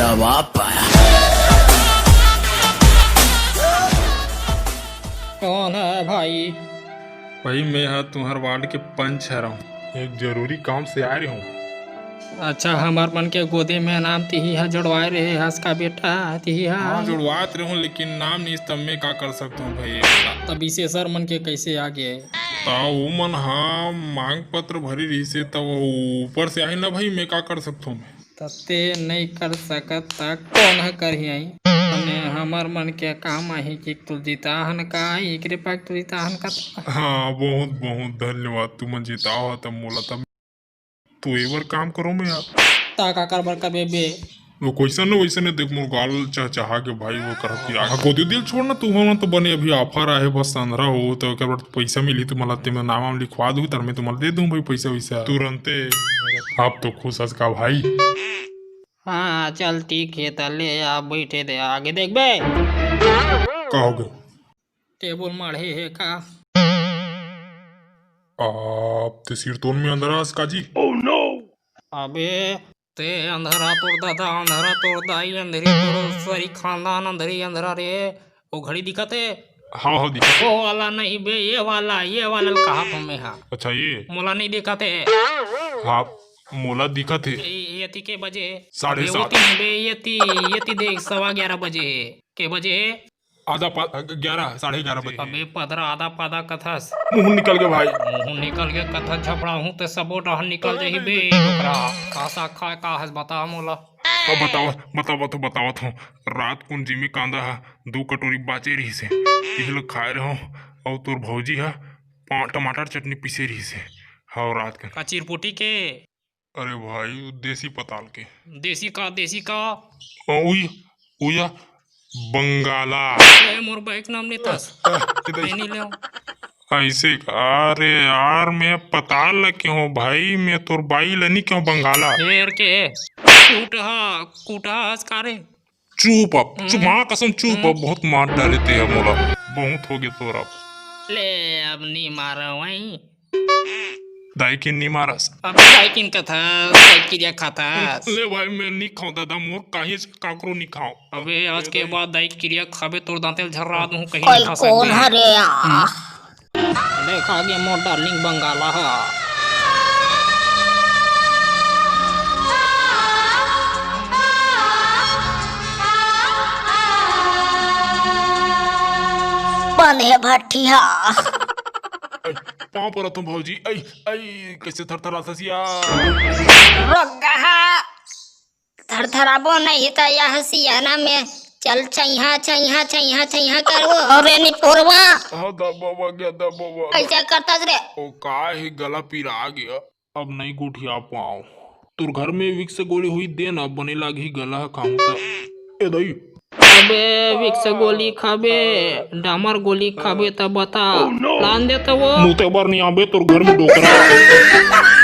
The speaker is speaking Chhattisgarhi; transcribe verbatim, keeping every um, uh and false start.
अब आप आया। कौन है भाई? भाई, मैं ह तुम्हर वार्ड के पंच हरंव। एक जरूरी काम से आए रहूं। अच्छा, हमर मन के गोदी में नाम तिही ह जोड़वाए रहे हस का बेटा, तिही ह? हाँ, जोड़वात रहूं, लेकिन नाम नहीं, तब मैं का कर सकता हूँ भाई? तब विशेषर मन के कैसे आ गए? त वो मन ह मांग पत्र भरी रही से, तब वो ऊपर से आए ना भाई, मैं का कर सकता हूँ मैं? त ते नई कर सकत, त कौन ह करही आई? हमर मन के काम आही कि तू जिताहन का, एकरे पाक तू जिताहन का त? हाँ, बहुत बहुत धन्यवाद, तुमन जिताओ तब मोला। तब तो एबर काम करो मैं यार। ता का कर बर करबे बे? वो कैसन न वैसन न, देख मोर गाल चहचहा के भाई, वो करत कि आहा गोदी दिल छोड़ ना, तू होना तो बने अभी offer आहे, बस अंधरा हो तो एकर बाद पैसा मिली तुम्हाला, ते मैं नाम वाम लिखवा दूँ, तर मैं तुम्हाला दे दूँ भाई पैसा वैसा तुरंते। आप तो खुश हस का भाई? हाँ, चल ठीक है, त ले आ, बैठे दे, आगे देख बे। का हो गए? टेबुल माढ़े हे का? आप ते सिरतोन में अंधरा हस का जी? अबे, ते अंधरा, तोर दादा अंधरा, तोर दाई अंधरी, तोर सरी खानदान अंधरी अंधरा रे। वो घड़ी दिखत हे? हाँ, हाँ, दिखत हे। वो वाला नहीं बे, ये वाला, ये वाला ल कहा तो मैं हा। अच्छा, ये? मोला नहीं दिखत हे। हाँ, मोला दिखत हे। ये, ये ती के बजे? साढ़े अबे, सात। वो ती नहीं बे, ये ती, ये ती देख, सवा ग्यारह बजे हे। के बजे हे? आधा पा-, ग्यारह, साढ़े ग्यारह बजे। अबे पदरा, आधा पादा कथस। मुंह निकल गया भाई। मुंह निकल गया कथस, झपड़ा हूँ ते सबो डहर निकल जाही बे डोकरा। का साग खाए का हस बता मोला। अब बताओ, बताओ, बताओ, बताओ। रात कुन जिमी कांदा हा दू कटोरी बाचे रही से। तिही लो खाए रहो। और तोर भौजी हा पा-, टमाटर चटनी पीसे रही से। हाँ, रात के। का चिरपुटी के? अरे भाई, वो देसी पताल के। देसी का, देसी का? अ, उई, उया, बंगाला। ए, मोर बाइक नाम लेतस। अ, अ, इधर। मैं नहीं लेव। ऐसे का? अरे यार, मैं पताल ल के हूँ भाई, मैं तोर बाई ल नहीं के हूँ बंगाला। फेर के? कूटहा, कूटहा हस का रे? चुप अब, चुप, हम्म। माँ कसम चुप अब, हम्म। बहुत मार डाले ते अब मोला। बहुत हो गया तोर अब। ले, अब नहीं मारो वहीं। दाई किन नी मारस। अबे दाई किन कथस, दाई किरिया खाथस। ले भाई, मैं नी खाऊं दादा, मोर काहेच काकरो नी खाऊं। अबे आज के बाद दाई किरिया खाबे, तोर दांते ल झर्रा दूं, कहीं कोई नहीं खा कौन सकबे। हरे आ? हम्म। देख आ गया मोर डार्लिंग बंगाला हा। बने भट्ठिया। पाँव परत हूँ भौजी। ऐ, ऐ, कैसे थरथराथस या? रुक गा। थरथराबो नहीं त यह सियाना में चल चैहा, चैहा, चैहा, चैहा करबो। अरे निपोरवा। हाँ, दबावा गया, दबावा गया। कैसे करतस रे? ओ, का ही गला पिरा गया। अब नहीं गोठिया पाँव। तोर घर में विक्स गोली होई दे ना, बने लागही गला ह खाऊं त। ए दई। अबे विक्स गोली खाबे, डामर गोली खाबे त बता। Oh no। लान दे त वो। मुते बर नहीं आबे तोर घर में डोकरा।